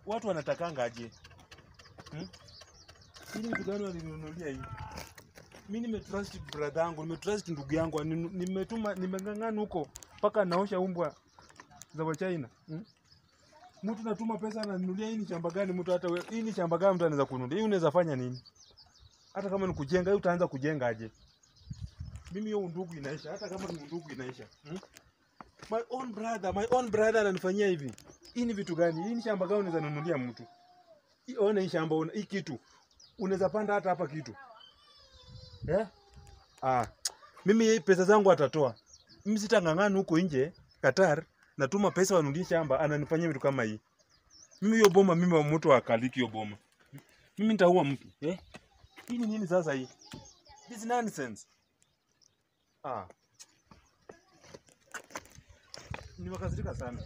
Watu wanatakanga aje? Hii ni vitu gani walinunulia hii? Mimi nimetrust brother yangu, nimetrust ndugu yangu, nimetuma, nimeng'ang'ana huko mpaka naosha umbwa za wa China. Mtu natuma pesa ananunulia hii ni shamba gani mtu hata hii ni shamba gani mtu anaweza kununulia? Hii unaweza fanya nini? Hata kama ni kujenga, hii utaanza kujenga aje? Mimi hiyo undugu inaisha, hata kama ni undugu inaisha. My own brother, my own brother ananifanyia hivi. Hii ni vitu gani? Hii ni shamba gani unaweza nunulia mtu? Hii ona hii shamba, hii kitu. Unaweza panda hata hapa kitu. Eh? Ah, mimi pesa zangu atatoa. Mimi sitang'ang'ana huko nje Qatar, natuma pesa wanunulie shamba, ananifanyia vitu kama hii. Mimi hiyo boma, mimi wa mtu akaliki hiyo boma. Mimi nitaua mtu. Eh? Hii ni nini sasa hii? This nonsense. Ah. Nimekasirika sana.